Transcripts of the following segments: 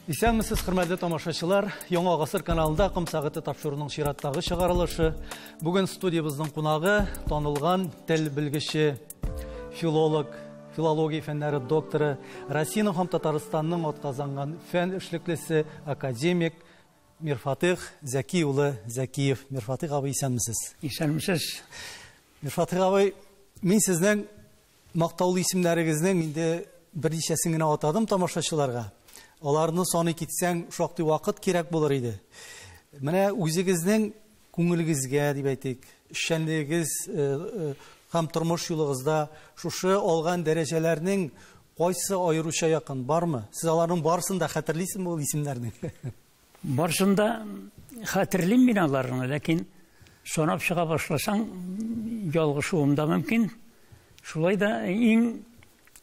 Исәнмесез, хөрмәтле тамашачылар. Яңа гасыр каналында Ком сәгате тапшыруының чираттагы чыгарылышы. Бүген студиябезнең кунагы танылган тел белгече, филолог, филология фәннәре докторы, Россиянең һәм Татарстанның атказанган фән эшлеклесе, академик Мирфатых Зәки улы Зәкиев. Мирфатых абый, исәнмесез. Исәнмесез. Мирфатых абый, мин сезнең мактаулы исемнәрегезнең инде берничәсен генә атадым тамашачыларга. Аларны саный китсәң, шактый вакыт кирәк булыр иде. Менә үзегезнең күңелегезгә дип әйтик, эшчәнлегегез һәм тормыш юлыгызда шушы алган дәрәҗәләрнең кайсы аеруча якын бармы? Сез аларның барысын да хәтерлисезме ул исемнәрнең? Барысын да хәтерлим мин аларны, ләкин санап чыга башласаң, ялгышуым да мөмкин. Шулай да иң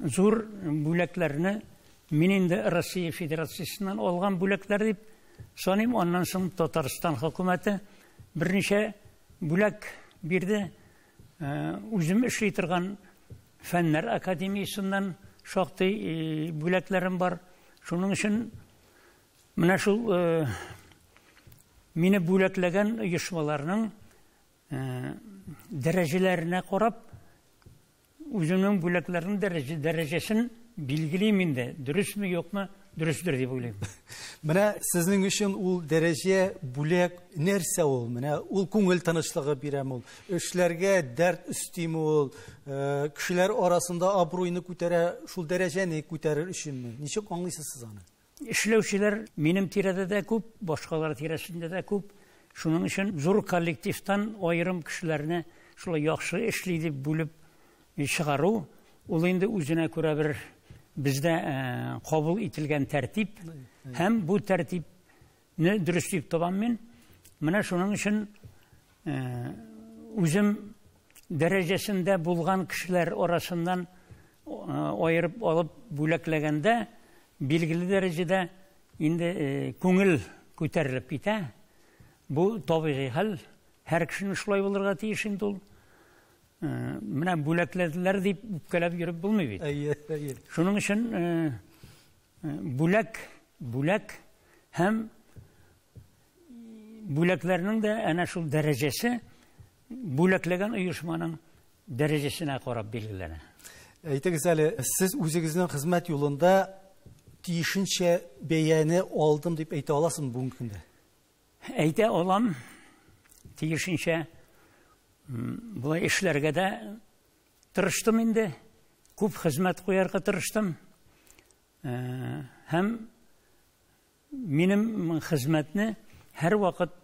зур бүләкләрне мин инде Россия Федерациясеннән алган бүләкләр дип саныйм. Аннан соң Татарстан хөкүмәте берничә бүләк бирде. Үзем эшли торган Фәннәр академиясеннән шактый бүләкләрем бар. Шуның өчен менә шул мине бүләкләгән оешмаларның дәрәҗәләренә карап, үземнең бүләкләрнең дәрәҗәсен билгелим инде. Дөресме, юкмы, дөрестер дип уйлыйм. Менә сезнең өчен ул дәрәҗә, бүләк нәрсә ул? Менә ул күңел тынычлыгы бирәме ул? Эшләргә дәрт өстиме ул? Кешеләр арасында абруйны күтәрә, шул дәрәҗәне күтәрер өченме? Ничек аңлыйсыз сез аны? Эшләүчеләр минем тирәдә дә күп, башкалар тирәсендә дә күп. Шуның өчен зур коллективтан аерым кешеләрне шулай яхшы эшли дип бүлеп чыгару, ул инде үзенә күрә бер бездә кабул ителгән тәртип һәм бу тәртипне дөрес дип табам мин. Менә шуның өчен үзем дәрәҗәсендә булган кешеләр арасыннан аерып алып бүләкләгәндә билгеле дәрәҗәдә инде күңел күтәрелеп китә. Бу табигый хәл, һәр кешенең шулай булырга тиеш инде ул. Менә бүләкләделәр дип үпкәләп йөреп булмый бит. Әйе, әйе. Шуның өчен бүләк, бүләк һәм бүләкләрнең дә әнә шул дәрәҗәсе бүләкләгән оешманың дәрәҗәсенә карап билгеләнә. Әйтегез әле, сез үзегезнең хезмәт юлында тиешенчә бәяне алдым дип әйтә аласызмы бүгенге көндә? Әйтә алам, тиешенчә. Болай эшләргә дә тырыштым инде, күп хезмәт куярга тырыштым. Һәм минем хезмәтне һәрвакыт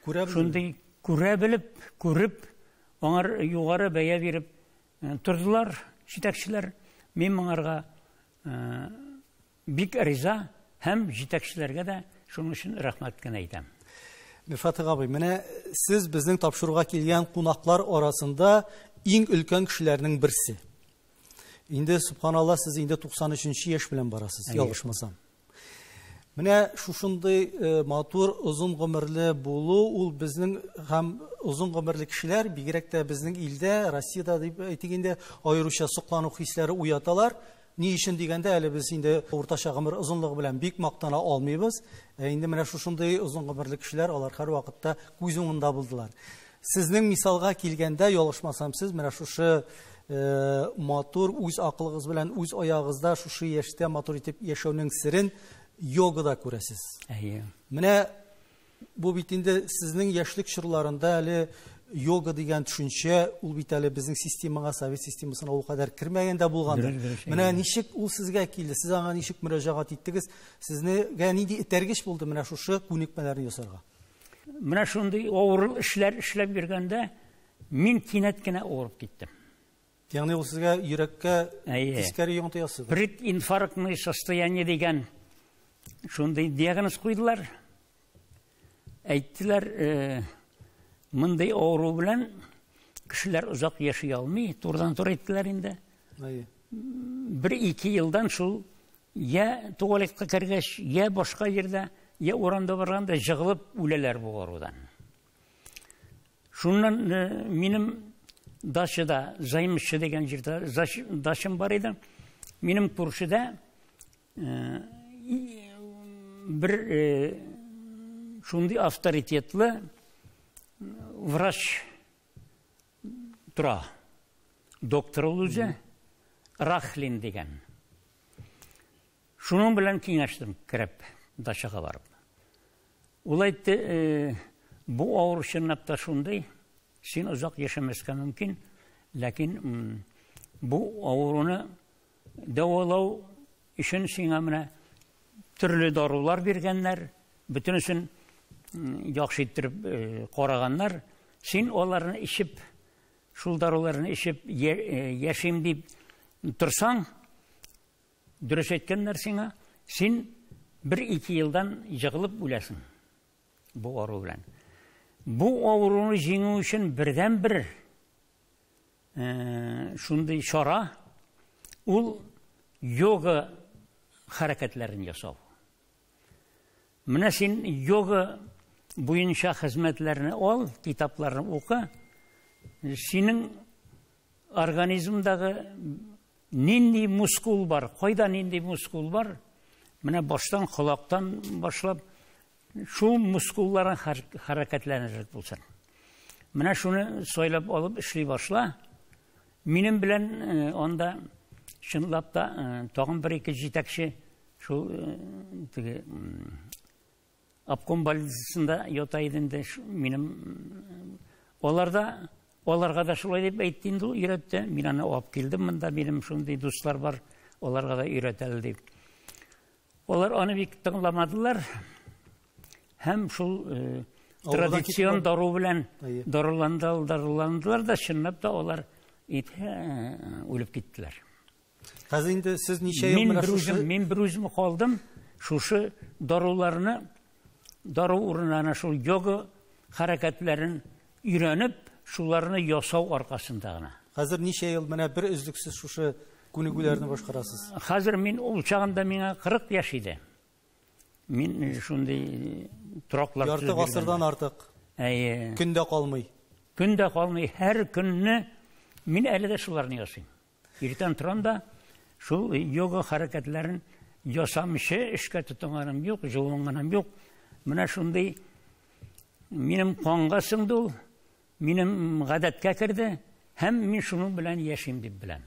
Күрә белеп. шундый күрә белеп, күреп, аңар югары бәя биреп тордылар җитәкчеләр. Мин моңарга бик риза һәм җитәкчеләргә дә шуның өчен рәхмәт кенә әйтәм. Мирфатых абый, менә сез безнең тапшыруга килгән кунаклар арасында иң өлкән кешеләрнең берсе. Инде, субханалла, сез инде туксан өченче яшь белән барасыз, ялгышмасам. Менә шушындый матур, озын гомерле булу, ул безнең һәм озын гомерле кешеләр, бигрәк тә безнең илдә, Россиядә дип әйтик инде, аеруча соклану хисләре уяталар. Ни өчен дигәндә, әле без инде уртача гомер озынлыгы белән бик мактана алмыйбыз. Инде менә шушындый озын гомерле кешеләр, алар һәр вакытта күз уңында булдылар. Сезнең мисалга килгәндә, ялгышмасам, сез менә шушы матур үз акылыгыз белән үз аягыгызда шушы яшьтә матур итеп яшәүнең серен йогада күрәсез. Әйе. Менә бу бит инде сезнең яшьлек чорларында әле йога дигән төшенчә, ул бит әле безнең системага, совет системасына ул кадәр кермәгән дә булгандыр. Дөрес, дөрес, Менә әйе. ничек ул сезгә килде, сез аңа ничек мөрәҗәгать иттегез, сезнегә нинди этәргеч булды менә шушы күнекмәләрне ясарга? Менә шундый авыр эшләр эшләп йөргәндә мин кинәт кенә авырып киттем. Ягъни ул сезгә йөрәккә Әйе. тискәре йогынты ясады. Прединфарктное состояние дигән шундый диагноз куйдылар. Әйттеләр, мондый авыру белән кешеләр озак яши алмый, турыдан-туры әйттеләр инде. Әйе. Бер-ике елдан шул я туалетка кергәч, я башка җирдә, я урамда барганда җыгылып үләләр бу авырудан. Шуннан минем дачада, Займышы дигән җирдә дачам бар иде. Минем күршедә бер шундый авторитетлы врач тора. Доктор ул үзе, Рахлин дигән. Шуның белән киңәштем, кереп, дачага барып. Ул әйтте, бу авыру чынлап та шундый, син озак яшәмәскә мөмкин, ләкин бу авыруны дәвалау өчен сиңа менә төрле дарулар биргәннәр, бөтенесен яхшы иттереп караганнар. Син аларны эчеп, шул даруларны эчеп яшим дип торсаң, дөрес әйткәннәр сиңа, син 1-2 елдан җыгылып үләсең бу авыру белән. Бу авыруны җиңү өчен бердәнбер шундый чара ул йога хәрәкәтләрен ясау. Менә син йога буенча хезмәтләрне ал, китапларны укы, синең организмдагы нинди мускул бар, кайда нинди мускул бар, менә баштан, колактан башлап, шул мускулларын хәрәкәтләнерлек булсын. Менә шуны сайлап алып эшли башла. Минем белән анда чынлап та тагын 1-2 җитәкче шул теге обком больницасында ята иде инде. Минем аларда, аларга да шулай дип әйтте инде ул, өйрәтте. Мин аны алып килдем монда, минем шундый дуслар бар, аларга да өйрәтә әле дип. Алар аны бик тыңламадылар. Һәм шул традицион дару белән даруландылар да, чынлап та алар үлеп киттеләр. Хәзер инде сез ничә ел менә шушы Мин бер үзем калдым, шушы даруларны, дару урынына шул йога хәрәкәтләрен өйрәнеп, шуларны ясау аркасында гына. Хәзер ничә ел менә бер өзлексез шушы күнегүләрне башкарасыз? Хәзер мин ул чагында миңа 40 яшь иде. Мин шундый тораклар Ярты гасырдан артык. Әйе. Көн дә калмый. Көн дә калмый. Һәр көнне мин әле дә шуларны ясыйм. Иртән торам да шул йога хәрәкәтләрен ясамыйча эшкә тотынганым юк, җылынганым юк. Менә шундый минем канга сеңде ул, минем гадәткә керде һәм мин шуның белән яшим дип беләм.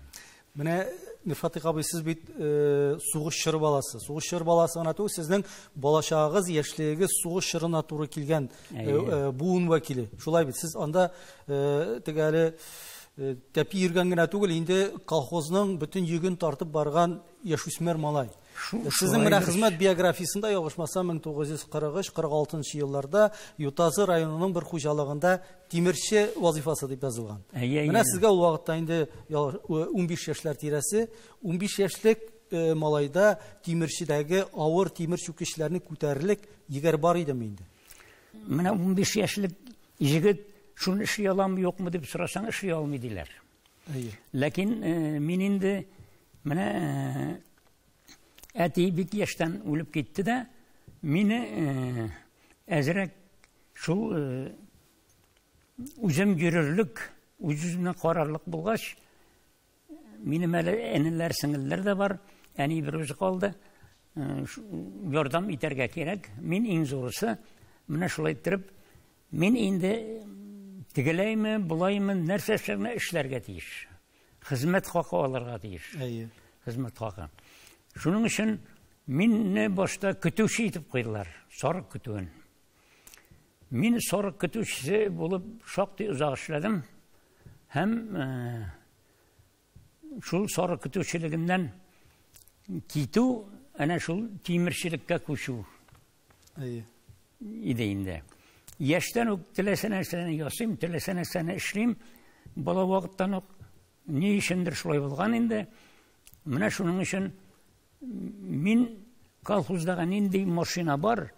Менә Мирфатыйх абый, сез бит сугыш чоры баласы. Сугыш чоры баласы гына түгел, сезнең балачагыгыз, яшьлегегез сугыш чорына туры килгән буын вәкиле. Шулай бит, сез анда теге әле тәпи йөргән генә түгел, инде колхозның бөтен йөген тартып барган яшүсмер малай. Сезнең менә хезмәт биографиясендә ялгышмасам, 1943-46 елларда Ютазы районының бер хуҗалыгында тимерче вазифасы дип язылган. Менә сезгә ул вакытта инде 15 яшьләр тирәсе, 15 яшьлек малайда тимерчедәге авыр тимер чүкечләрне күтәрерлек егәр бар идеме инде? Менә 15 яшьлек егет шуны эшли аламы, юкмы дип сорасаң, эшли алмый диләр. Ләкин мин инде менә әти бик яшьтән үлеп китте дә, мине әзрәк шул үзем йөрерлек, үз-үземне карарлык булгач, минем әле энеләр, сеңелләр дә бар, әни бер үзе калды. Ярдәм итәргә кирәк. Мин иң зурысы, менә шулай иттереп, мин инде тегеләйме, булаймы, нәрсә эшләргә тиеш. Хезмәт хакы алырга тиеш. Хезмәт хакы. Шуның өчен мине башта көтүче итеп куйдылар, сарык көтүен. Мин сарык көтүчесе булып шактый озак эшләдем. Һәм шул сарык көтүчелегеннән китү, әнә шул тимерчелеккә күчү иде инде. Яшьтән үк теләсә нәрсәне ясыйм, теләсә нәрсәне эшлим. Бала вакыттан ук ни өчендер шулай булган инде. Менә шуның өчен мин колхоздагы нинди машина бар,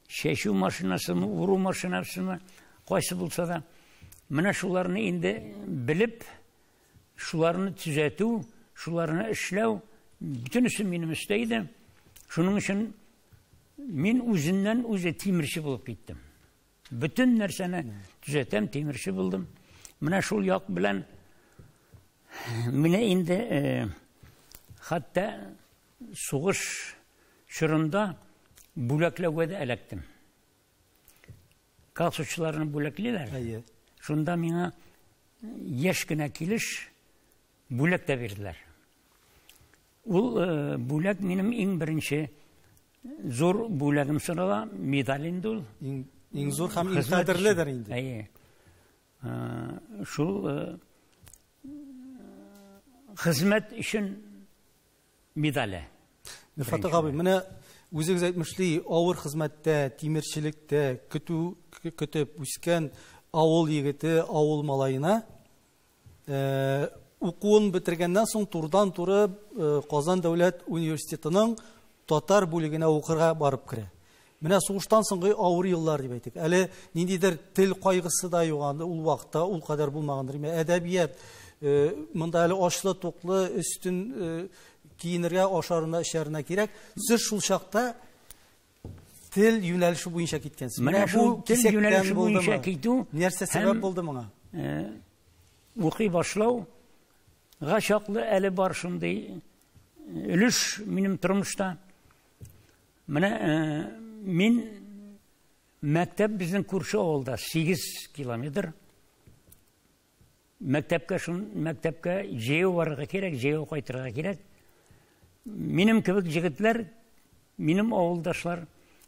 чәчү машинасымы, уру машинасымы, кайсы булса да, менә шуларны инде белеп, шуларны төзәтү, шуларны эшләү бөтенесе минем өстә иде. Шуның өчен мин үзеннән үзе тимерче булып киттем. Бөтен нәрсәне төзәтәм, тимерче булдым. Менә шул як белән менә инде хәтта сугыш чорында Бүләкләүгә дә эләктем. Колхозчыларны бүләклиләр. Әйе. Шунда миңа яшь кенә килеш бүләк тә бирделәр. Ул бүләк минем иң беренче зур бүләгем санала, медаль инде ул. Иң зур һәм иң кадерледер инде. Әйе. Шул хезмәт өчен медале. Мирфатыйх абый, менә үзегез әйтмешли, авыр хезмәттә, тимерчелектә, көтү көтеп үскән авыл егете, авыл малаена укуын бетергәннән соң турыдан-туры Казан дәүләт университетының татар бүлегенә укырга барып керә. Менә сугыштан соңгы авыр еллар дип әйтик. Әле ниндидер тел кайгысы да юк анда, ул вакытта ул кадәр булмагандыр. Әдәбият, монда әле ачлы-туклы, өстен киенергә, ашарына, эчәренә кирәк. Сез шул чакта тел юнәлеше буенча киткәнсез. Менә шул тел юнәлеше буенча китү нәрсә сәбәп булды моңа? Укый башлауга чаклы әле бар шундый өлеш минем тормышта. Менә мин мәктәп безнең күрше авылда 8 километр. Мәктәпкә җәяү барырга кирәк, җәяү кайтырга кирәк. Минем кебек җегетләр, минем авылдашлар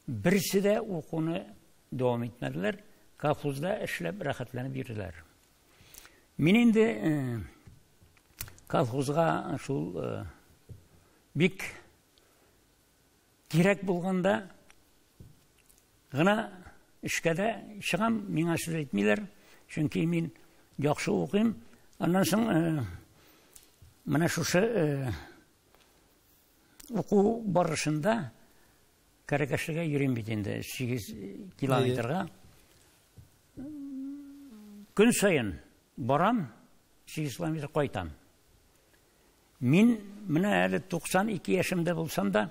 берсе дә укуны дәвам итмәделәр, колхозда эшләп рәхәтләнеп йөрделәр. Мин инде колхозга шул бик кирәк булганда гына эшкә дә чыгам, миңа сүз әйтмиләр, чөнки мин яхшы укыйм. Аннан соң менә шушы уку барышында Каракашлыга йөрим бит инде 8 километрга. Көн саен барам, 8 километр кайтам. Мин менә әле 92 яшемдә булсам да,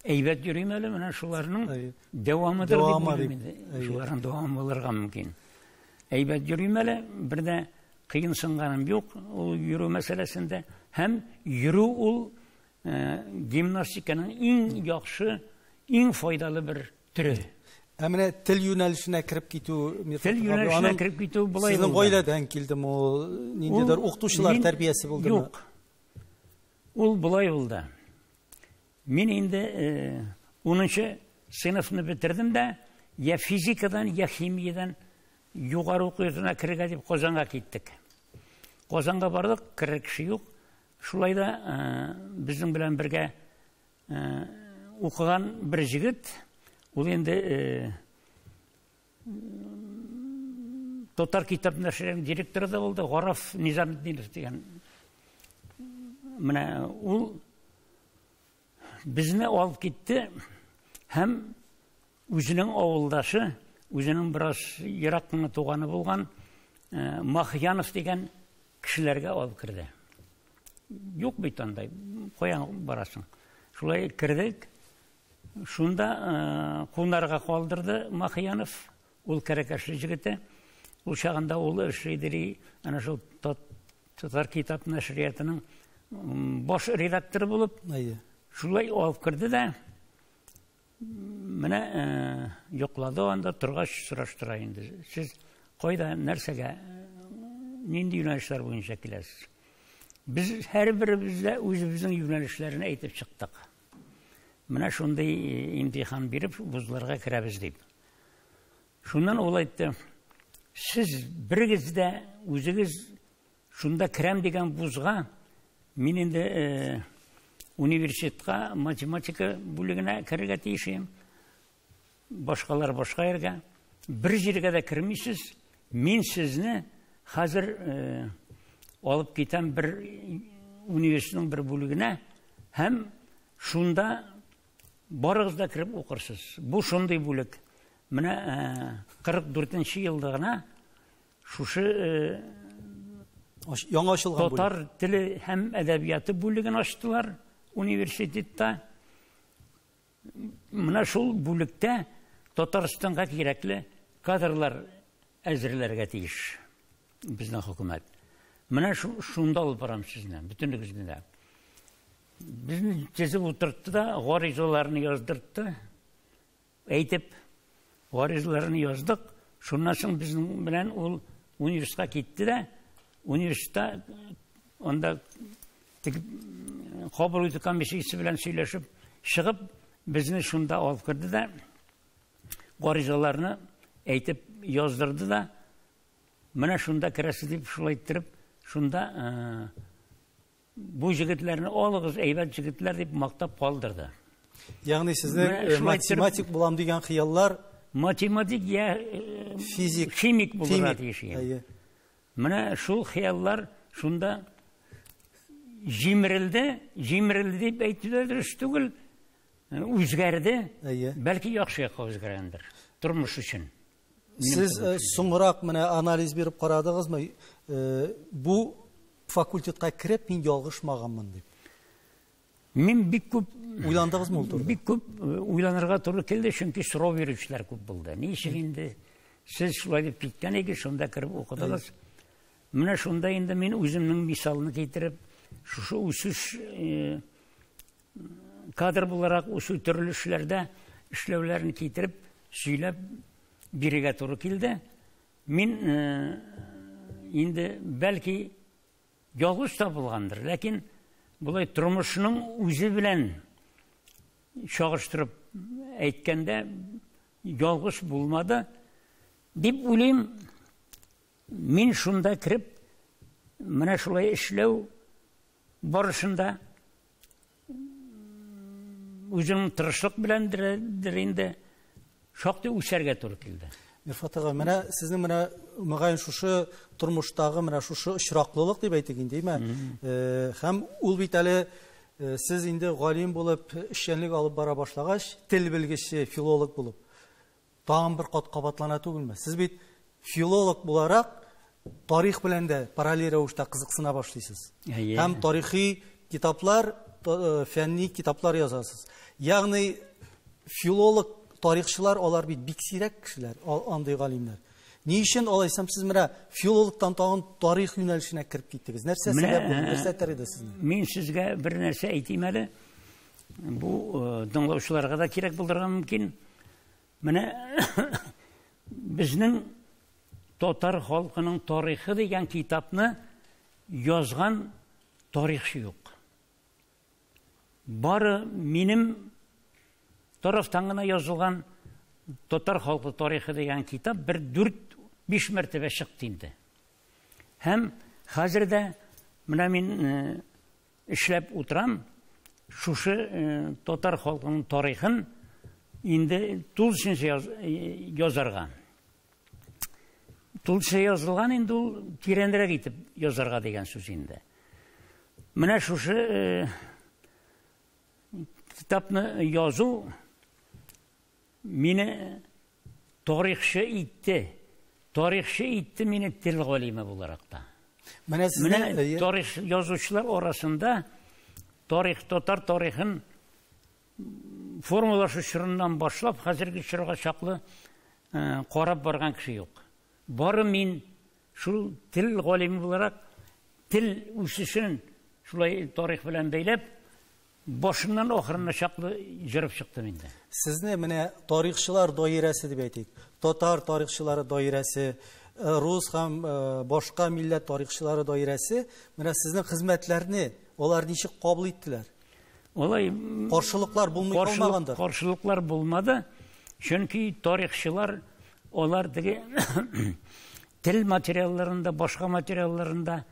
әйбәт йөрим әле, менә шуларның дәвамыдыр дип уйлыйм инде. Шуларның дәвамы булырга мөмкин. Әйбәт йөрим әле, бер дә кыенсынганым юк ул йөрү мәсьәләсендә. Һәм йөрү ул гимнастиканың иң яхшы, иң файдалы бер төре. Ә менә тел юнәлешенә кереп китү, Тел юнәлешенә кереп китү болай булды. Сезнең гаиләдән килдеме ул, ниндидер укытучылар тәрбиясе булдымы? Юк. Ул болай булды. Мин инде 10нчы сыйныфны бетердем дә, я физикадан, я химиядән югары уку йортына керергә дип Казанга киттек. Казанга бардык, керер кеше юк. Шулай да безнең белән бергә укыган бер җегет, ул инде Татар китап нәшриятының директоры да булды, Гараф Низаметдинов дигән. Менә ул безне алып китте һәм үзенең авылдашы, үзенең бераз ерак кына туганы булган Махьянов дигән кешеләргә алып керде. Юк бит андай, каян барасың? Шулай кердек. Шунда кунарга калдырды Махьянов, ул Каракашлы җегете. Ул чагында ул эшли иде, әнә шул Татар китап нәшриятының баш редакторы булып, шулай алып керде дә, менә йоклады анда, торгач сораштыра инде. Сез кайда, нәрсәгә, нинди юнәлешләр буенча киләсез? Без һәрберебез дә үзебезнең юнәлешләрен әйтеп чыктык. Менә шундый имтихан биреп, вузларга керәбез дип. Шуннан ул әйтте, сез берегез дә үзегез шунда керәм дигән вузга, мин инде университетка математика бүлегенә керергә тиеш идем. Башкалар башка җиргә. Бер җиргә дә кермисез, мин сезне хәзер алып китәм бер университетның бер бүлегенә һәм шунда барыгыз да кереп укырсыз. Бу шундый бүлек. Менә 44 елда гына шушы яңа ачылган бүлек. Татар теле һәм әдәбияты бүлеген ачтылар университетта. Менә шул бүлектә Татарстанга кирәкле кадрлар әзерләргә тиеш безнең хөкүмәт. Менә шунда алып барам сезне, бөтенегезне дә. Безне тезеп утыртты да, гаризаларны яздыртты. әйтеп, гаризаларны яздык. Шуннан соң безнең белән ул университетка китте дә, университетта анда кабул итү комиссиясе белән сөйләшеп чыгып, безне шунда алып керде дә, гаризаларны әйтеп яздырды да, менә шунда керәсе дип шулай иттереп, шунда бу җегетләрне алыгыз, әйбәт җегетләр дип мактап калдырды. Ягъни сезнең математик булам дигән хыяллар математик я физик, химик булырга тиеш. Менә шул хыяллар шунда җимерелде, җимерелде дип әйтү дә дөрес түгел, үзгәрде. Бәлки яхшы якка үзгәргәндер тормыш өчен. Сез соңрак менә анализ биреп карадыгызмы? Бу факультетка кереп мин ялгышмаганмын дип. Мин бик күп уйландыгызмы ул турыда? Бик күп уйланырга туры килде, чөнки сорау бирүчеләр күп булды. Ни өчен инде сез шулай дип киткән идегез, шунда кереп укыдыгыз. Менә шунда инде мин үземнең мисалны китереп, шушы үсеш кадр буларак үсү төрле эшләрдә эшләүләрен китереп сөйләп бирергә туры килде. Мин инде бәлки ялгыш та булгандыр, ләкин болай тормышның үзе белән чагыштырып әйткәндә ялгыш булмады дип уйлыйм. Мин шунда кереп, менә шулай эшләү барышында үземнең тырышлык беләндер инде шактый үсәргә туры килде. Мирфат ага, менә сезнең менә мөгаен шушы тормыштагы менә шушы очраклылык дип әйтик инде, әйме? Һәм ул бит әле сез инде галим булып эшчәнлек алып бара башлагач, тел белгече, филолог булып, тагын бер кат кабатлана түгелме? Сез бит филолог буларак тарих белән дә параллель рәвештә кызыксына башлыйсыз. Һәм тарихи китаплар, фәнни китаплар язасыз. Ягъни филолог тарихчылар алар бит бик сирәк кешеләр, андый галимнәр. Ни өчен алайсам сез менә филологтан тагын тарих юнәлешенә кереп киттегез? Нәрсә сәбәп булды? Нәрсә этәрде сезне? Мин сезгә бер нәрсә әйтим әле. Бу тыңлаучыларга да кирәк булырга мөмкин. Менә безнең татар халкының тарихы дигән китапны язган тарихчы юк. Бары минем тарафтан гына язылган татар халкы тарихы дигән китап бер 4-5 мәртәбә чыкты инде. Һәм хәзер дә менә мин эшләп утырам, шушы татар халкының тарихын инде тулысынча язарга. Тулысынча язылган инде ул тирәнрәк итеп язарга дигән сүз инде. Менә шушы китапны язу мине тарихчы итте. Тарихчы итте мине тел галиме буларак та. Менә сезнең тарих язучылар арасында тарих, татар тарихын формалашу чорыннан башлап хәзерге чорга чаклы карап барган кеше юк. Бары мин шул тел галиме буларак тел үсешен шулай тарих белән бәйләп башыннан ахырына чаклы җырып чыктым инде. Сезне менә тарихчылар даирәсе дип әйтик. Татар тарихчылары даирәсе, рус һәм башка милләт тарихчылары даирәсе, менә сезнең хезмәтләрне алар ничек кабул иттеләр? Алай каршылыклар булмый калмагандыр. Каршылыклар булмады. Чөнки тарихчылар алар теге тел материалларында, башка материалларында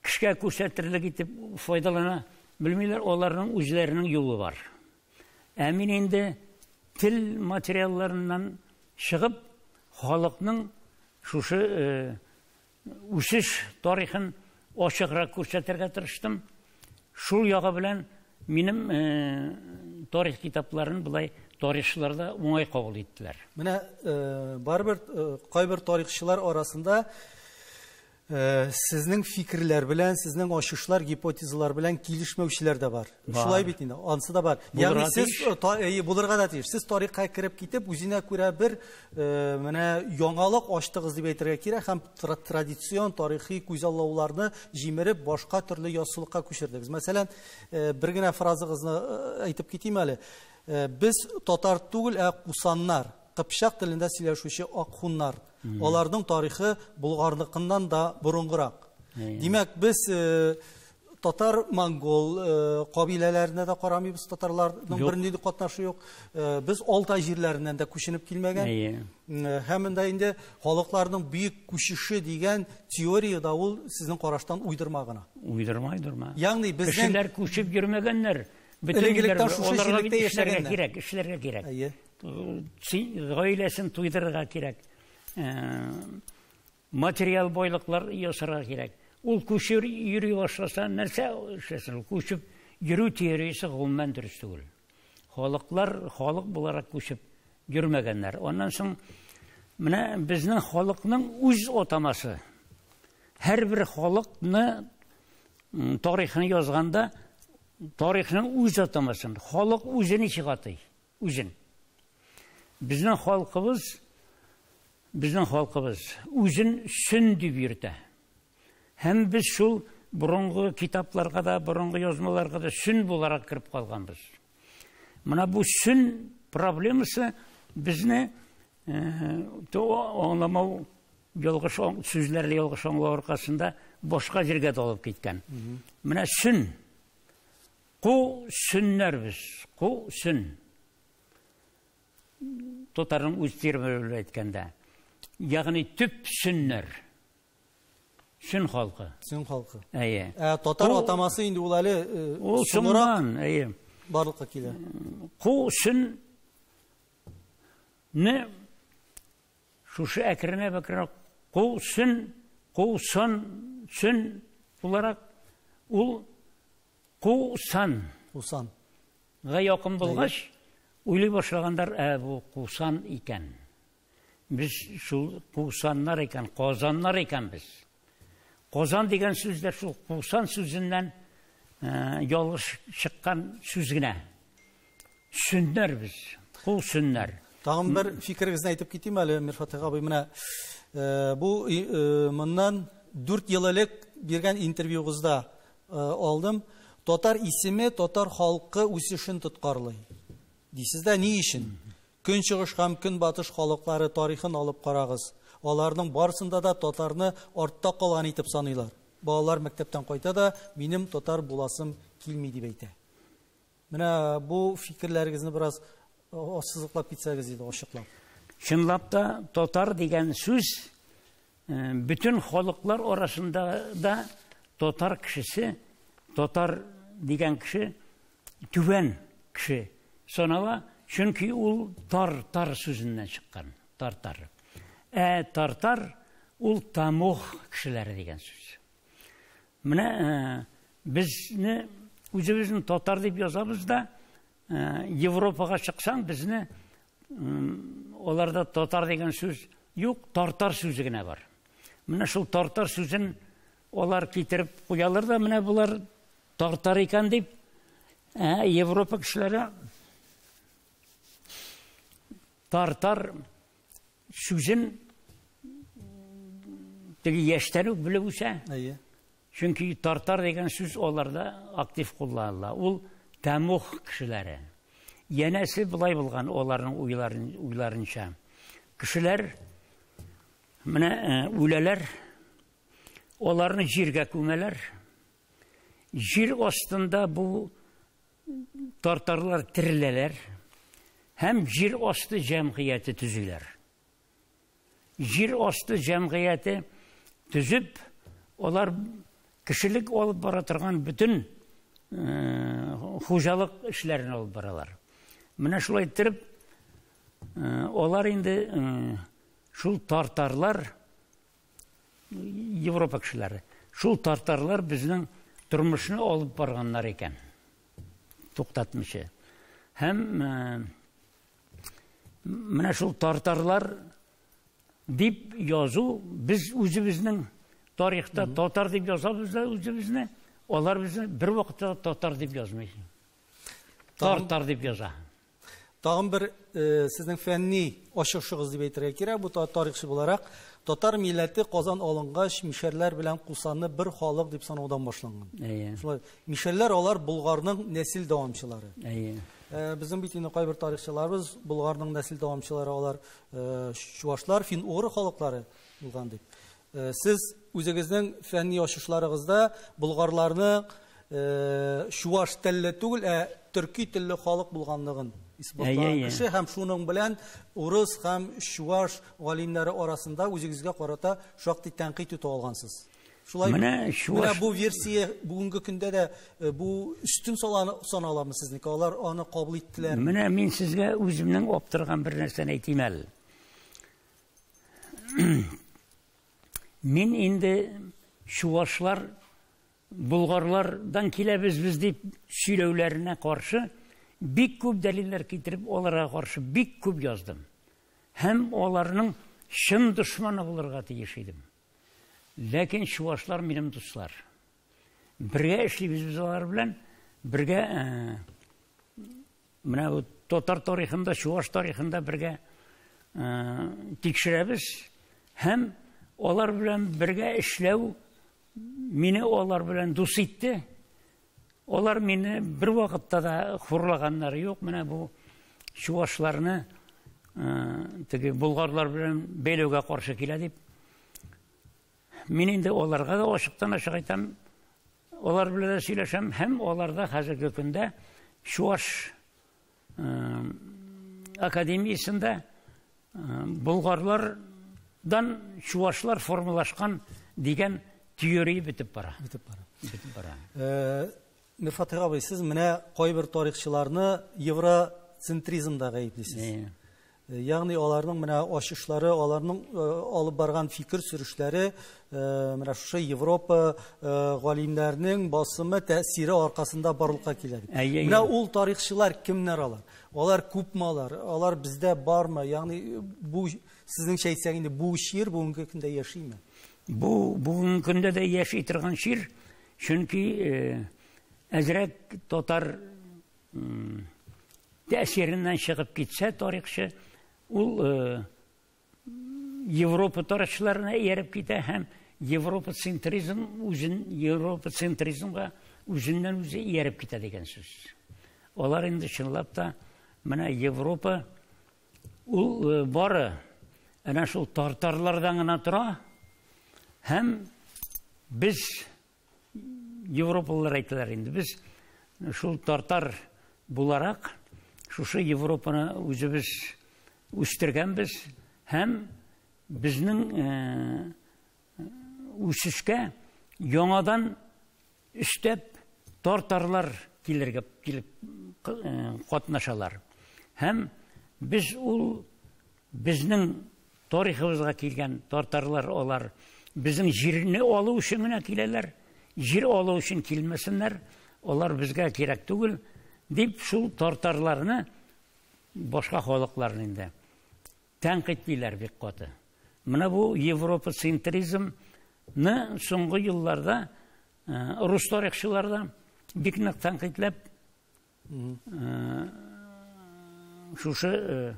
кешегә күрсәтерлек итеп файдалана белмиләр, аларның үзләренең юлы бар. Ә мин инде тел материалларыннан чыгып, халыкның шушы үсеш тарихын ачыграк күрсәтергә тырыштым. Шул ягы белән минем тарих китапларын былай тарихчылар да уңай кабул иттеләр. Менә барыбер кайбер тарихчылар арасында сезнең фикерләр белән, сезнең ачышлар, гипотезалар белән килешмәүчеләр дә бар. Шулай бит инде, ансы да бар. Ягъни сез булырга да тиеш. Сез тарихка кереп китеп, үзенә күрә бер менә яңалык ачтыгыз дип әйтергә кирәк һәм традицион тарихи күзаллауларны җимереп башка төрле яссылыкка күчердегез. Мәсәлән, бер генә фразыгызны әйтеп китим әле. Без татар түгел, ә кусаннар, кыпчак телендә сөйләшүче акхуннар. Аларның тарихы болгарныкыннан да борынгырак. Димәк, без татар-монгол кабиләләренә дә карамыйбыз, татарларның бернинди катнашы юк. Без Алтай җирләреннән дә күченеп килмәгән. Һәм монда инде халыкларның бөек күчеше дигән теория да ул сезнең караштан уйдырма гына. Уйдырма, уйдырма. Ягъни безнең кешеләр күчеп йөрмәгәннәр. Бөтен элек-электән шушы җирлектә яшәгәннәр. Кирәк, эшләргә кирәк. Гаиләсен туйдырырга кирәк. Материал байлыклар ясарга кирәк. Ул күчеп йөри башласа, нәрсә эшләсен? Ул күчеп йөрү теориясе гомумән дөрес түгел. Халыклар халык буларак күчеп йөрмәгәннәр. Аннан соң менә безнең халыкның үз атамасы. Һәрбер халыкны тарихын язганда тарихның үз атамасын, халык үзе ничек атый, үзен. Безнең халкыбыз үзен сөн дип йөртә. Һәм без шул борынгы китапларга да, борынгы язмаларга да сөн буларак кереп калганбыз. Менә бу сөн проблемасы безне аңламау, ялгыш сүзләрне ялгыш аңлау аркасында башка җиргә дә алып киткән. Менә сөн. Ку сөннәр без, ку сөн. Татарның үз термины белән әйткәндә. Ягъни төп сөннәр. Сөн халкы. Сөн халкы. Әйе. Ә татар атамасы инде ул әле ул соңрак, әйе, барлыкка килә. Ку сөн не шушы әкренә-әкренә ку сөн, ку сон, сөн буларак ул Кусан. Кусан. Га якын булгач, уйлый башлагандар, бу Кусан икән. Без шул Кусаннар икән, Казаннар икән без. Казан дигән сүз дә шул Кусан сүзеннән ялгыш чыккан сүз генә. Сөннәр без, ку сөннәр. Тагын бер фикерегезне әйтеп китим әле, Мирфатыйх абый, менә бу моннан 4 ел элек биргән интервьюгызда алдым. Татар исеме татар халкы үсешен тоткарлый. Дисез дә, ни өчен? Көнчыгыш һәм көнбатыш халыклары тарихын алып карагыз. Аларның барысында да татарны артта калган итеп саныйлар. Балалар мәктәптән кайта да, минем татар буласым килми дип әйтә. Менә бу фикерләрегезне бераз ассызыклап китсәгез иде, ачыклап. Чынлап та татар дигән сүз бөтен халыклар арасында да татар кешесе, татар дигән кеше түбән кеше санала, чөнки ул тар-тар сүзеннән чыккан, тар-тар. Ә тартар ул тамух кешеләре дигән сүз. Менә безне үзебезне татар дип язабыз да, Европага чыксаң, безне аларда татар дигән сүз юк, тартар сүзе генә бар. Менә шул тартар сүзен алар китереп куялар да, менә булар тартар икән дип, Европа кешеләре тартар сүзен теге яшьтән үк белеп үсә. Чөнки тартар дигән сүз аларда актив кулланыла. Ул тәмух кешеләре. Янәсе болай булган аларның уйларынча. Кешеләр менә үләләр, аларны җиргә күмәләр. Җир астында бу тартарлар тереләләр һәм җир асты җәмгыяте төзиләр. Җир асты җәмгыяте төзеп, алар кешелек алып бара торган бөтен хуҗалык эшләрен алып баралар. Менә шулай иттереп, алар инде шул тартарлар, Европа кешеләре, шул тартарлар безнең тормышны алып барганнар икән, туктатмыйча. Һәм менә шул тартарлар дип язу, без үзебезнең тарихта татар дип язабыз да үзебезне, алар безне бер вакытта татар дип язмый. Тартар дип яза. Тагын бер сезнең фәнни ачышыгыз дип әйтергә кирәк, бу тарихчы буларак, татар милләте Казан алынгач, мишәрләр белән Кусанны бер халык дип санаудан башланган. Шулай, мишәрләр алар Болгарның нәсел дәвамчылары. Безнең бит инде кайбер тарихчыларыбыз Болгарның нәсел дәвамчылары алар чувашлар, фин-угры халыклары булган дип. Сез үзегезнең фәнни ачышларыгызда болгарларны чуваш телле түгел, ә төрки телле халык булганлыгын исбатлаган кеше һәм шуның белән урыс һәм чуваш галимнәре арасында үзегезгә карата шактый тәнкыйть үтә алгансыз. Шулай менә чуваш... Менә бу версия бүгенге көндә дә бу өстен саналамы сезнеке? Алар аны кабул иттеләр. Менә мин сезгә үземнең аптырган бер нәрсәне әйтим әле. Мин инде чувашлар болгарлардан киләбез без дип сөйләүләренә каршы бик күп дәлилләр китереп, аларга каршы бик күп яздым. Һәм аларның чын дошманы булырга тиеш идем. Ләкин чувашлар минем дуслар. Бергә эшлибез без алар белән, бергә менә бу татар тарихында, чуваш тарихында бергә тикшерәбез һәм алар белән бергә эшләү мине алар белән дус итте. Алар мине бер вакытта да хурлаганнары юк. Менә бу чувашларны теге болгарлар белән бәйләүгә каршы килә дип. Мин инде аларга да ачыктан ачык әйтәм, алар белән дә сөйләшәм һәм аларда хәзерге көндә чуваш академиясендә болгарлардан чувашлар формалашкан дигән теория бетеп бара. Бетеп бара. Бетеп бара. Мирфатих абый, сез менә кайбер тарихчыларны евроцентризмда гаеплисез. Ягъни аларның менә ачышлары, аларның алып барган фикер сүрешләре менә шушы Европа галимнәренең басымы, тәэсире аркасында барлыкка килә. Менә ул тарихчылар кемнәр алар? Алар күпме алар? Алар бездә бармы? Ягъни бу сезнеңчә әйтсәк инде бу чир бүгенге көндә яшиме? Бу бүгенге көндә дә яши торган чир, чөнки әзрәк татар тәэсиреннән чыгып китсә тарихчы, ул Европа тарихчыларына ияреп китә һәм европацентризм үзен европацентризмга үзеннән үзе ияреп китә дигән сүз. Алар инде чынлап та менә Европа ул бары әнә шул тартарлардан гына тора һәм без европалылар әйтәләр инде без шул тартар буларак шушы Европаны үзебез үстергәнбез һәм безнең үсешкә яңадан өстәп тартарлар килергә килеп катнашалар. Һәм без ул безнең тарихыбызга килгән тартарлар алар безнең җирне алу өчен генә киләләр, җир алу өчен килмәсеннәр, алар безгә кирәк түгел дип шул тартарларны башка халыкларны инде тәнкыйтьлиләр бик каты. Менә бу европацентризмны соңгы елларда рус тарихчылары да бик нык тәнкыйтьләп шушы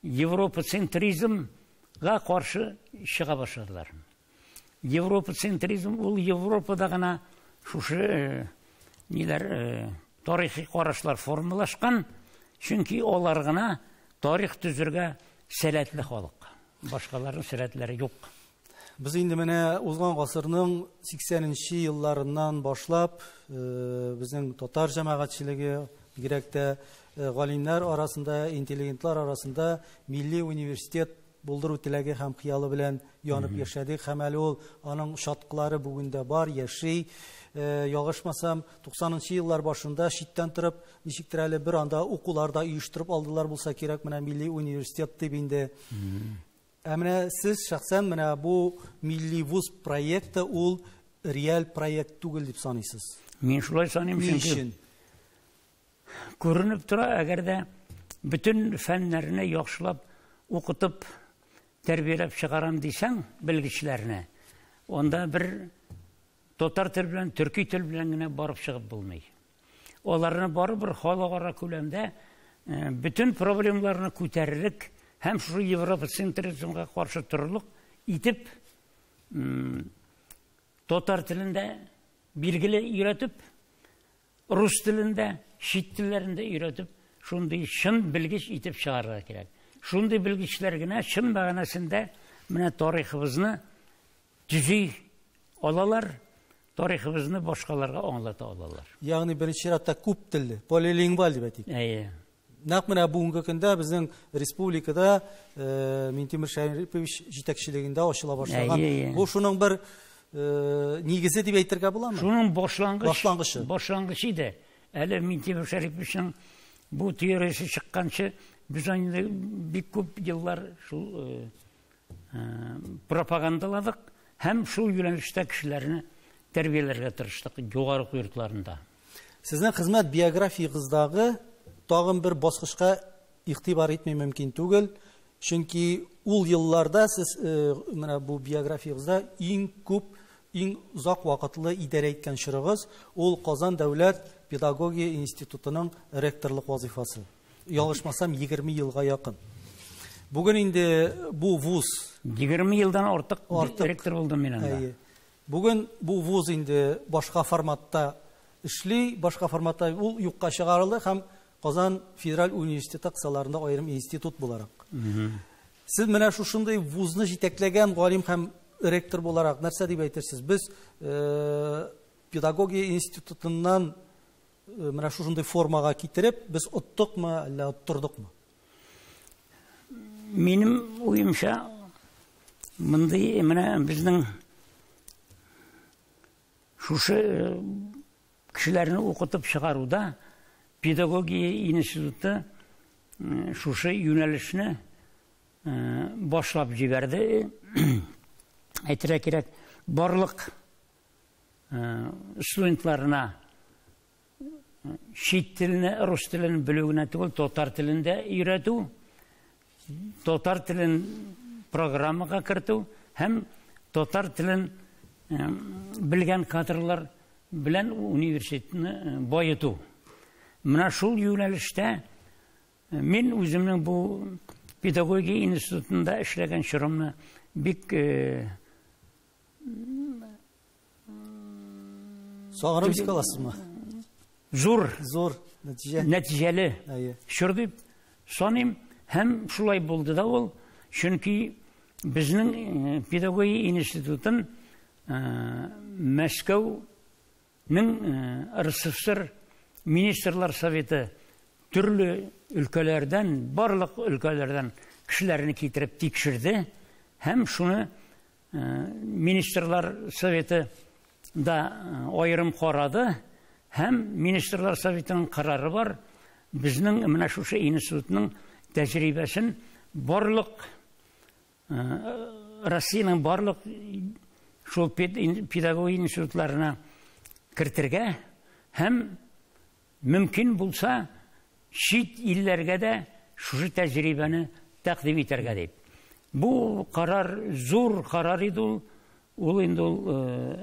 европацентризмга каршы чыга башладылар. Европацентризм ул Европада гына шушы ниләр тарихи карашлар формалашкан, чөнки алар гына тарих төзергә сәләтле халык. Башкаларның сәләтләре юк. Без инде менә узган гасырның 80-нче елларыннан башлап, безнең татар җәмәгатьчелеге, бигрәк тә галимнәр арасында, интеллигентлар арасында милли университет булдыру теләге һәм хыялы белән янып яшәдек һәм әле ул аның чаткылары бүген дә бар, яши. Ялгышмасам, 90-нчы еллар башында читтән торып, ничектер әле бер анда укулар да оештырып алдылар булса кирәк, менә милли университет дип инде. Ә менә сез шәхсән менә бу милли вуз проекты ул реаль проект түгел дип саныйсыз. Мин шулай саныйм, чөнки күренеп тора, әгәр дә бөтен фәннәрне яхшылап укытып тәрбияләп чыгарам дисәң, белгечләрне, анда бер татар тел белән, төрки тел белән генә барып чыгып булмый. Аларны барыбер халыкара күләмдә бөтен проблемаларны күтәрерлек һәм шул европацентризмга каршы торырлык итеп татар телендә билгеле өйрәтеп, рус телендә, чит телләрендә өйрәтеп, шундый чын белгеч итеп чыгарырга кирәк. Шундый белгечләр генә чын мәгънәсендә менә тарихыбызны төзи алалар, тарихыбызны башкаларга аңлата алалар. Ягъни беренче чиратта күп телле, полилингваль дип әйтик. Әйе. Нәкъ менә бүгенге көндә безнең республикада Минтимер Шәрипович җитәкчелегендә ачыла башлаган. Бу шуның бер нигезе дип әйтергә буламы? Шуның башлангычы. Башлангычы иде. Әле Минтимер Шәриповичның бу теориясе чыкканчы без аны бик күп еллар шул пропагандаладык һәм шул юнәлештә кешеләрне тәрбияләргә тырыштык югары уку йортларында. Сезнең хезмәт биографиягездәге тагын бер баскычка игътибар итми мөмкин түгел, чөнки ул елларда сез менә бу биографиягездә иң күп, иң озак вакытлы идарә иткән чорыгыз ул Казан дәүләт педагогия институтының ректорлык вазифасы. Ялгышмасам, 20 елга якын. Бүген инде бу вуз 20 елдан артык ректор булдым мин анда. Бүген бу вуз инде башка форматта эшли, башка форматта ул юкка чыгарылды һәм Казан федераль университеты кысаларында аерым институт буларак. Сез менә шушындый вузны җитәкләгән галим һәм ректор буларак нәрсә дип әйтерсез? Без педагогия институтыннан менә шушындый формага китереп, без оттыкмы, әллә оттырдыкмы? Минем уемча, мондый менә безнең шушы кешеләрне укытып чыгаруда педагогия институты шушы юнәлешне башлап җибәрде. Әйтергә кирәк, барлык студентларына чит телне, рус телен белү генә түгел, татар телен дә өйрәтү, татар телен программага кертү һәм татар телен белгән кадрлар белән университетны байыту. Менә шул юнәлештә мин үземнең бу педагогия институтында эшләгән чорымны бик сагынып искә аласызмы? Зур, зур нәтиҗә. Нәтиҗәле чор дип саныйм. Һәм шулай булды да ул, чөнки безнең педагогия институтын Мәскәүнең РСФСР Министрлар Советы төрле өлкәләрдән, барлык өлкәләрдән кешеләрне китереп тикшерде һәм шуны Министрлар Советы да аерым карады һәм Министрлар Советының карары бар. Безнең менә шушы институтның тәҗрибәсен барлык Россиянең барлык шул педагогия институтларына кертергә һәм мөмкин булса чит илләргә дә шушы тәҗрибәне тәкъдим итәргә дип. Бу карар зур карар иде ул. Ул инде ул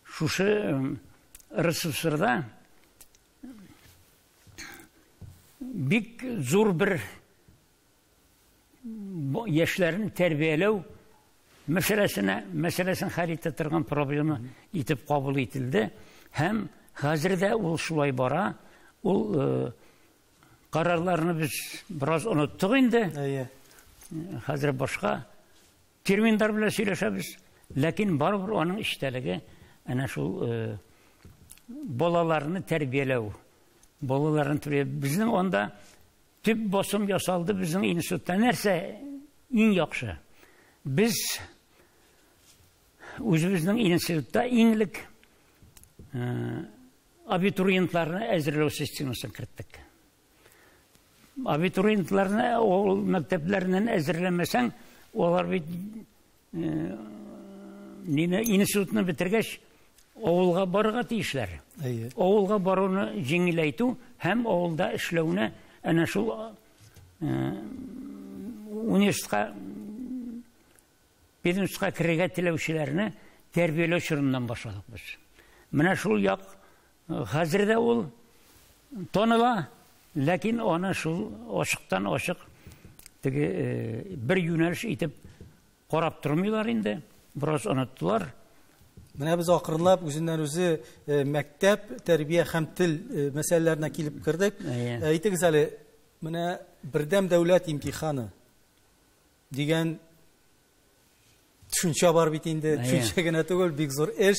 шушы РСФСРда бик зур бер яшьләрне тәрбияләү мәсьәләсен хәл итә торган проблема итеп кабул ителде һәм хәзер дә ул шулай бара. Ул карарларны без бераз оныттык инде. Хәзер башка терминнар белән сөйләшәбез, ләкин барыбер аның эчтәлеге әнә шул балаларны тәрбияләү. Балаларны тәрбияләү. Безнең анда төп басым ясалды безнең институтта. Нәрсә иң яхшы? Без үзебезнең институтта иң элек абитуриентларны әзерләү системасын керттек. Абитуриентларны ул мәктәпләреннән әзерләмәсәң, алар бит институтны бетергәч авылга барырга тиешләр. Авылга баруны җиңеләйтү һәм авылда эшләүне әнә шул университетка, пединститутка керергә теләүчеләрне тәрбияләү чорыннан башладык без. Менә шул як хәзер дә ул таныла, ләкин аны шул ачыктан ачык теге бер юнәлеш итеп карап тормыйлар инде, бераз оныттылар. Менә без акрынлап үзеннән-үзе мәктәп, тәрбия һәм тел мәсьәләләренә килеп кердек. Әйтегез әле, менә бердәм дәүләт имтиханы дигән төшенчә бар бит инде, төшенчә генә түгел, бик зур эш.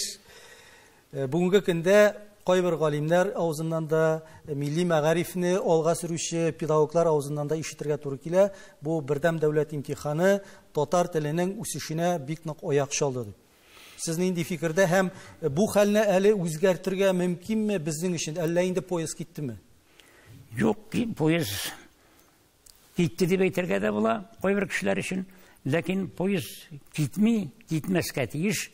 Бүгенге көндә кайбер галимнәр авызыннан да, милли мәгарифне алга сөрүче педагоглар авызыннан да ишетергә туры килә. Бу бердәм дәүләт имтиханы татар теленең үсешенә бик нык аяк чалды дип. Сез нинди фикердә һәм бу хәлне әле үзгәртергә мөмкинме безнең өчен? Әллә инде поезд киттеме? Юк, поезд китте дип әйтергә дә була кайбер кешеләр өчен. Ләкин поезд китми, китмәскә тиеш.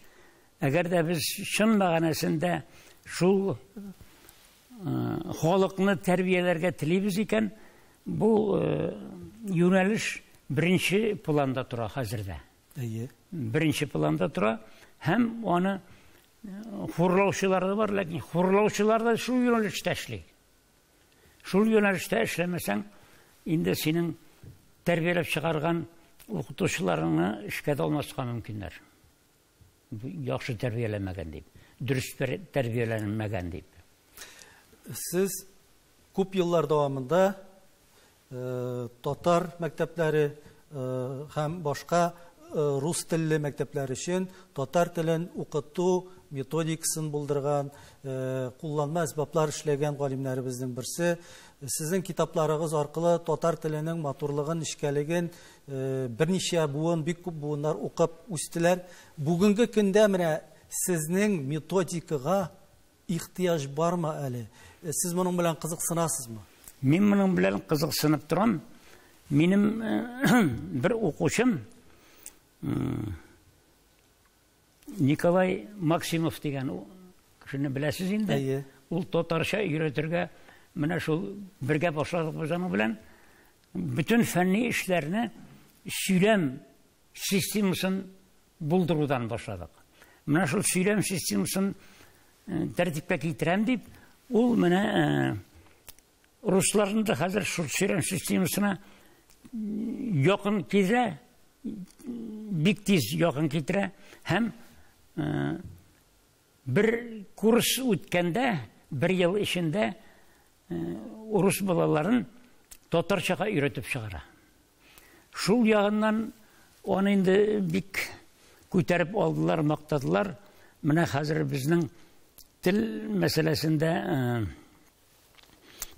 Әгәр дә без чын мәгънәсендә шул халыкны тәрбияләргә телибез икән, бу юнәлеш беренче планда тора хәзердә. Әйе. Беренче планда тора һәм аны хурлаучылар да бар, ләкин хурлаучылар да шул юнәлештә эшли. Шул юнәлештә эшләмәсәң, инде синең тәрбияләп чыгарган укытучыларыңны эшкә дә алмаска мөмкиннәр. Яхшы тәрбияләмәгән дип, дөрес тәрбияләнмәгән дип. Сез күп еллар дәвамында татар мәктәпләре һәм башка рус телле мәктәпләр өчен татар телен укыту методикасын булдырган, кулланма әсбаплар эшләгән галимнәребезнең берсе. Сезнең китапларыгыз аркылы татар теленең матурлыгын, нечкәлеген берничә буын, бик күп буыннар укып үстеләр. Бүгенге көндә менә сезнең методикага ихтыяҗ бармы әле? Сез моның белән кызыксынасызмы? Мин моның белән кызыксынып торам. Минем бер укучым Николай Максимов дигән кешене беләсез инде. Әйе. Ул татарча өйрәтергә менә шул бергә башладык без аның белән. Бөтен фәнни эшләрне сөйләм системасын булдырудан башладык. Менә шул сөйләм системасын тәртипкә китерәм дип, ул менә русларны да хәзер шул сөйләм системасына якын китерә, бик тиз якын китерә һәм бер курс үткәндә, бер ел эчендә урыс балаларын татарчага өйрәтеп чыгара. Шул ягыннан аны инде бик күтәреп алдылар, мактадылар. Менә хәзер безнең тел мәсьәләсендә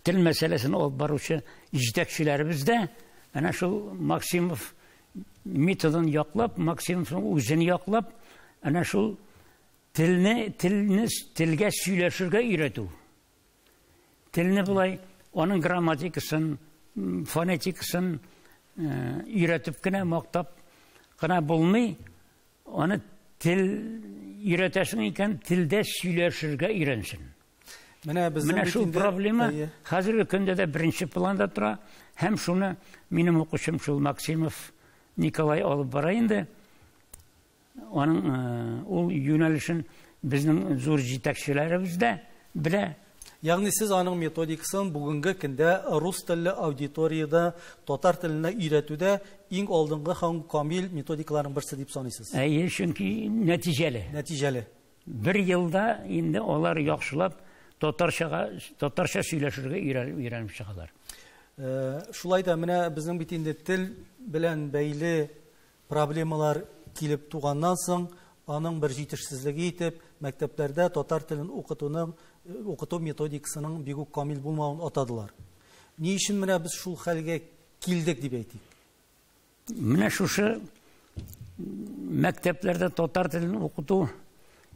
тел мәсьәләсен алып баручы җитәкчеләребез дә әнә шул Максимов методын яклап, Максимовның үзен яклап, әнә шул телне, телне, телгә сөйләшергә өйрәтү. Телне болай аның грамматикасын, фонетикасын өйрәтеп кенә, мактап кына булмый. Аны тел өйрәтәсең икән, телдә сөйләшергә өйрәнсен. Менә безнең Менә шул проблема хәзерге көндә дә беренче планда тора һәм шуны минем укучым шул Максимов Николай алып бара инде. Аның ул юнәлешен безнең зур җитәкчеләребез дә белә. Ягъни сез аның методикасын бүгенге көндә рус телле аудиториядә татар теленә өйрәтүдә иң алдынгы һәм камил методикаларның берсе дип саныйсыз. Әйе, чөнки нәтиҗәле. Нәтиҗәле. Бер елда инде алар яхшылап татарчага, татарча сөйләшергә өйрәнеп чыгалар. Шулай да менә безнең бит инде тел белән бәйле проблемалар килеп туганнан соң, аның бер җитешсезлеге итеп, мәктәпләрдә татар телен укытуның, укыту методикасының бик үк камил булмавын атадылар. Ни өчен менә без шул хәлгә килдек дип әйтик? Менә шушы мәктәпләрдә татар телен укыту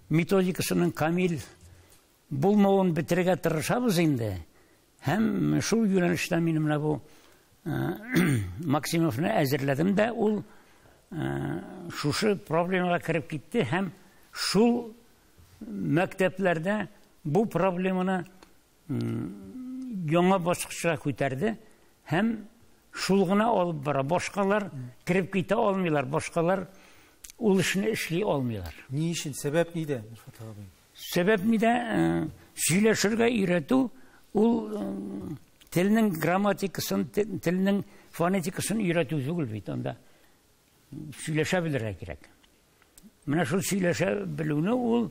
методикасының камил булмавын бетерергә тырышабыз инде. Һәм шул юнәлештә мин менә бу Максимовны әзерләдем дә, ул шушы проблемага кереп китте һәм шул мәктәпләрдә бу проблеманы яңа баскычка күтәрде һәм шул гына алып бара. Башкалар кереп китә алмыйлар, башкалар ул эшне эшли алмыйлар. Ни өчен? Сәбәп нидә, Мирфатых абый? Сәбәп нидә? Сөйләшергә өйрәтү ул телнең грамматикасын, телнең фонетикасын өйрәтү түгел бит анда. Сөйләшә белергә кирәк. Менә шул сөйләшә белүне ул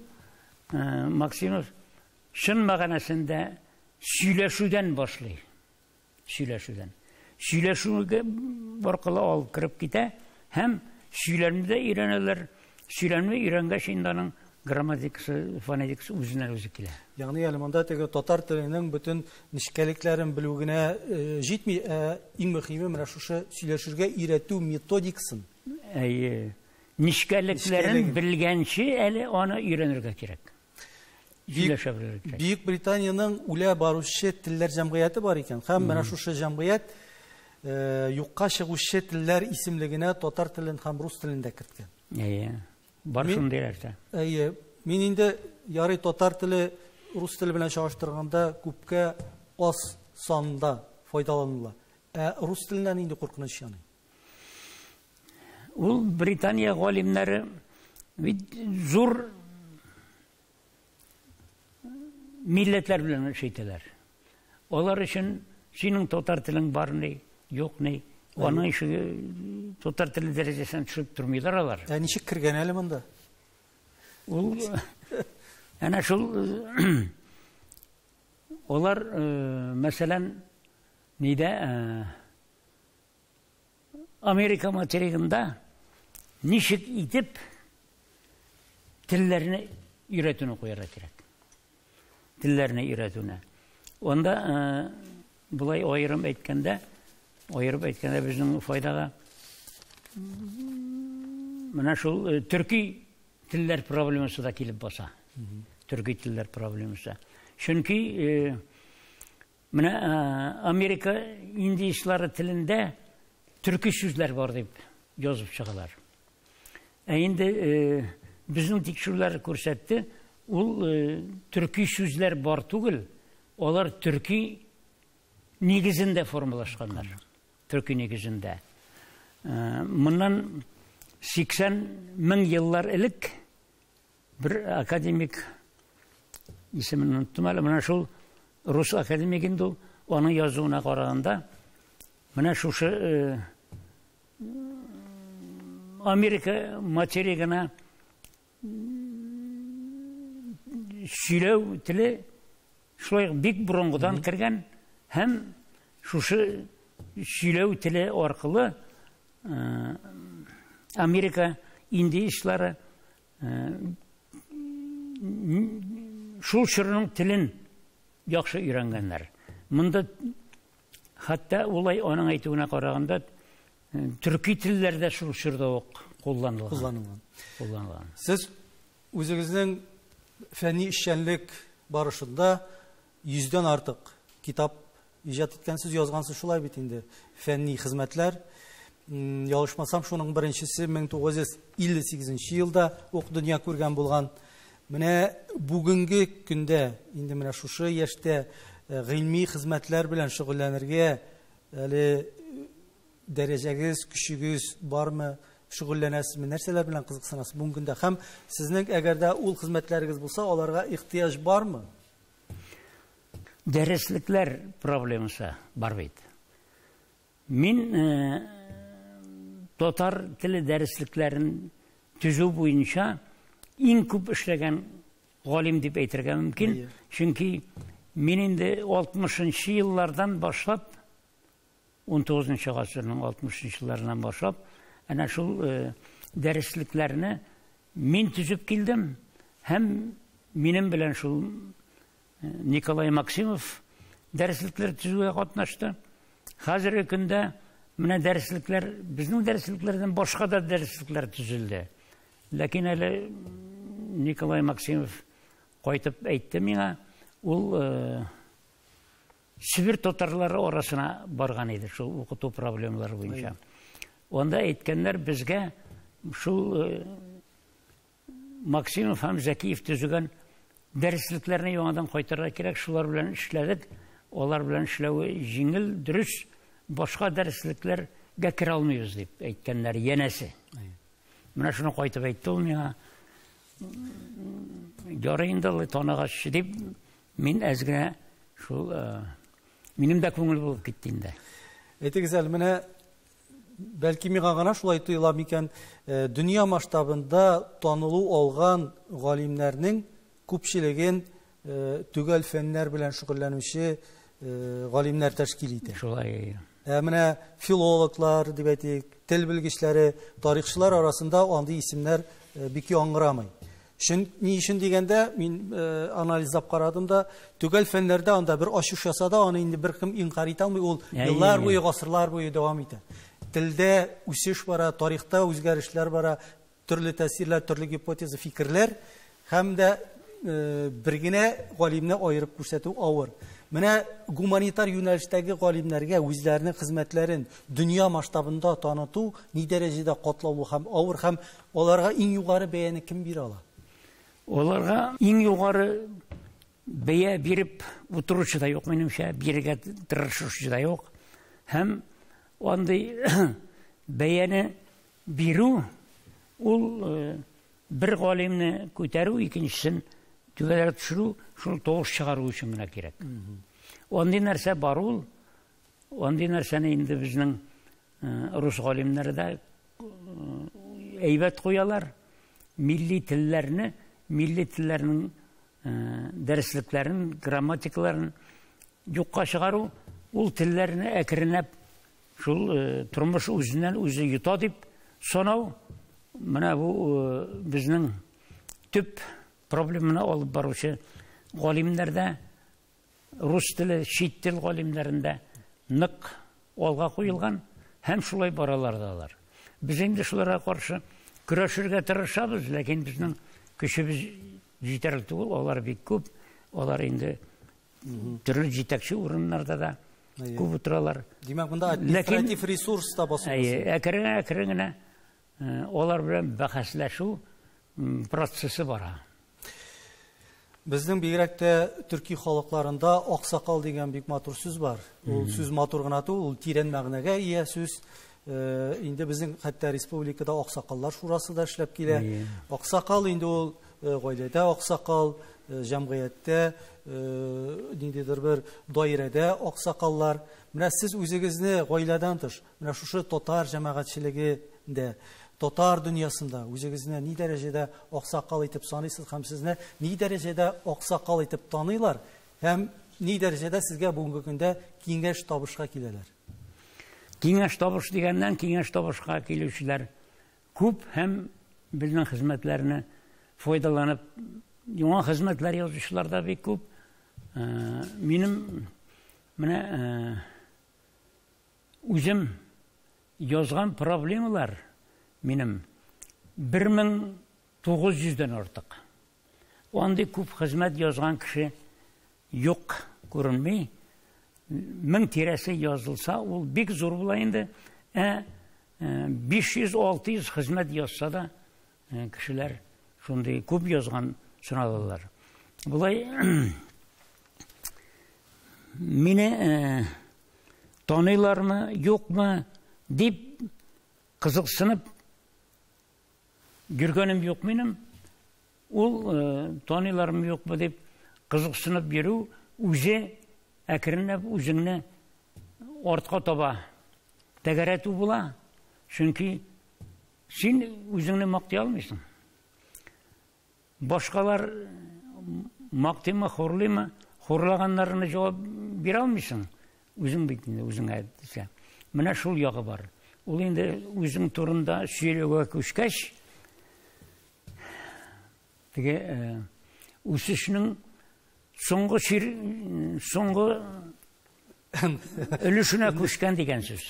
Максимов чын мәгънәсендә сөйләшүдән башлый. Сөйләшүдән. Сөйләшүгә аркылы алып кереп китә һәм сөйләмне дә өйрәнәләр. Сөйләмне өйрәнгәч инде аның грамматикасы, фонетикасы үзеннән үзе килә. Ягъни әле монда теге татар теленең бөтен нечкәлекләрен белү генә җитми, ә иң мөһиме менә шушы сөйләшергә өйрәтү методикасын. Әйе. Нечкәлекләрен белгәнче әле аны өйрәнергә кирәк. Сөйләшә белергә кирәк. Бөек Британиянең үлә баручы телләр җәмгыяте бар икән. Һәм менә шушы җәмгыять юкка чыгучы телләр исемлегенә татар телен һәм рус телен дә керткән. Әйе. Бар шундый нәрсә. Әйе. Мин инде ярый татар теле рус теле белән чагыштырганда күпкә аз санда файдаланыла. Ә рус теленә нинди куркыныч яный? Ул Британия галимнәре бит зур милләтләр белән эш итәләр. Алар өчен синең татар телең бар ни, юк ни, аның ишеге татар теле дәрәҗәсенә төшеп тормыйлар алар. Ә ничек кергән әле монда? Ул әнә шул алар, мәсәлән, нидә Америка материгында ничек итеп телләрне өйрәтүне куярга кирәк. Телләрне өйрәтүне. Анда болай аерым әйткәндә, аерып әйткәндә безнең файдага менә шул төрки телләр проблемасы да килеп баса. Төрки телләр проблемасы. Чөнки менә Америка индейцлары телендә төрки сүзләр бар дип язып чыгалар. Ә инде безнең тикшерүләр күрсәтте, ул төрки сүзләр бар түгел, алар төрки нигезендә формалашканнар. Төрки нигезендә. Моннан 80 мең еллар элек бер академик, исемен оныттым әле, менә шул рус академик инде ул, аның язуына караганда, менә шушы Америка материгына сөйләү теле шулай бик борынгыдан кергән һәм шушы сөйләү теле аркылы Америка индейцлары шул чорның телен яхшы өйрәнгәннәр. Монда хәтта улай аның әйтүенә караганда төрки телләр дә шул чорда ук кулланылган. Кулланылган. Кулланылган. Сез үзегезнең фәнни эшчәнлек барышында 100дән артык китап иҗат иткәнсез, язгансыз, шулай бит инде, фәнни хезмәтләр. Ялгышмасам, шуның беренчесе 1958 елда ук дөнья күргән булган. Менә бүгенге көндә, инде менә шушы яшьтә гыйльми хезмәтләр белән шөгыльләнергә әле дәрәҗәгез, көчегез бармы? Шөгыльләнәсезме? Нәрсәләр белән кызыксынасыз бүгенге көндә? Һәм сезнең әгәр дә ул хезмәтләрегез булса, аларга ихтыяҗ бармы? Дәреслекләр проблемасы бар бит. Мин татар теле дәреслекләрен төзү буенча иң күп эшләгән галим дип әйтергә мөмкин. Чөнки мин инде 60 еллардан башлап, 19 гасырның 60 елларыннан башлап, әнә шул дәреслекләрне мин төзеп килдем һәм минем белән шул Николай Максимов дәреслекләр төзүгә катнашты. Хәзерге көндә менә дәреслекләр, безнең дәреслекләрдән башка да дәреслекләр төзелде. Ләкин әле Николай Максимов кайтып әйтте миңа, ул Себер татарлары арасына барган иде шул укыту проблемалары буенча. Анда әйткәннәр безгә шул Максимов һәм Зәкиев төзегән дәреслекләрне яңадан кайтарырга кирәк, шулар белән эшләдек. Алар белән эшләве җиңел, дөрес, башка дәреслекләргә керә алмыйбыз дип әйткәннәр янәсе. Менә шуны кайтып әйтте ул миңа. Ярый инде алай таныгач дип, мин әз генә шул минем дә күңел булып китте инде. Әйтегез әле, менә Бәлки миңа гына шулай тоела микән, дөнья масштабында танылу алган галимнәрнең күпчелеген төгәл фәннәр белән шөгыльләнүче галимнәр тәшкил итә. Шулай. Ә менә филологлар дип әйтик, тел белгечләре, тарихчылар арасында андый исемнәр бик яңгырамый. Чөн, ни өчен дигәндә, мин анализлап карадым да, төгәл фәннәрдә анда бер ачыш ясады, аны инде беркем инкарь итә алмый, ул еллар буе, гасырлар буе дәвам итә. Телдә үсеш бара, тарихта үзгәрешләр бара, төрле тәэсирләр, төрле гипотеза, фикерләр һәм дә бер генә галимне аерып күрсәтү авыр. Менә гуманитар юнәлештәге галимнәргә үзләренең хезмәтләрен дөнья масштабында таныту ни дәрәҗәдә катлаулы һәм авыр, һәм аларга иң югары бәяне кем бирә ала? Аларга иң югары бәя биреп утыручы да юк, минемчә, бирергә тырышучы да юк. Һәм андый бәяне бирү ул бер галимне күтәрү, икенчесен түбәнрәк төшерү, шул тавыш чыгару өчен генә кирәк. Андый нәрсә бар ул. Андый нәрсәне инде безнең рус галимнәре дә әйбәт куялар. Милли телләрне, милли телләрнең дәреслекләрен, грамматикаларын юкка чыгару, ул телләрне әкренләп шул тормыш үзеннән үзе йота дип санау, менә бу безнең төп проблеманы алып баручы галимнәрдә, рус теле, чит тел галимнәрендә нык алга куелган һәм шулай баралар да алар. Без инде шуларга каршы көрәшергә тырышабыз, ләкин безнең көчебез җитәрлек түгел, алар бик күп, алар инде төрле җитәкче урыннарда да күп утыралар. Димәк, монда административ ресурс та басу. Әкрен-әкрен генә алар белән бәхәсләшү процессы бара. Безнең бигрәк тә төрки халыкларында аксакал дигән бик матур сүз бар. Ул сүз матур гына түгел, ул тирән мәгънәгә ия сүз. Инде безнең хәтта республикада аксакаллар шурасы да эшләп килә. Аксакал инде ул гаиләдә аксакал, җәмгыятьтә ниндидер бер даирәдә аксакаллар. Менә сез үзегезне гаиләдән тыш, менә шушы татар җәмәгатьчелегендә, татар дөньясында үзегезне ни дәрәҗәдә аксакал итеп саныйсыз һәм сезне ни дәрәҗәдә аксакал итеп таныйлар һәм ни дәрәҗәдә сезгә бүгенге көндә киңәш табышка киләләр? Киңәш табыш дигәннән киңәш табышка килүчеләр күп һәм безнең хезмәтләрне файдаланып яңа хезмәтләр язучылар да бик күп. Минем менә үзем язган проблемалар минем 1900-дән артык. Андый күп хезмәт язган кеше юк, күренми. 1000 тирәсе язылса, ул бик зур була инде. 500-600 хезмәт язса да, кешеләр шундый күп язган саналалар. Болай мине таныйлармы, юкмы дип кызыксынып йөргәнем юк минем. Ул таныйлармы, юкмы дип кызыксынып йөрү үзе әкренләп үзеңне артка таба тәгәрәтү була. Чөнки син үзеңне мактый алмыйсың. Башкалар мактыймы, хурлыймы, хурлаганнарына җавап бирә алмыйсың. Үзең бит инде үзеңә дисә. Менә шул ягы бар. Ул инде үзең турында сөйләүгә күчкәч, теге үсешнең соңгы соңгы өлешенә күчкән дигән сүз.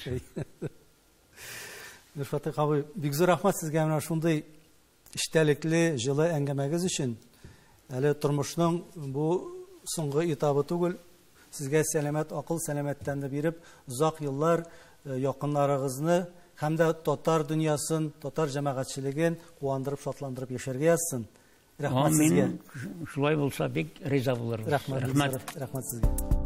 Мирфатыйх абый, бик зур рәхмәт сезгә менә шундый эчтәлекле, җылы әңгәмәгез өчен. Әле тормышның бу соңгы этабы түгел. Сезгә сәламәт акыл, сәламәт тәнне биреп, озак еллар якыннарыгызны һәм дә татар дөньясын, татар җәмәгатьчелеген куандырып, шатландырып яшәргә язсын. Рәхмәт сезгә. Шулай булса бик риза булырбыз. Рәхмәт, рәхмәт сезгә.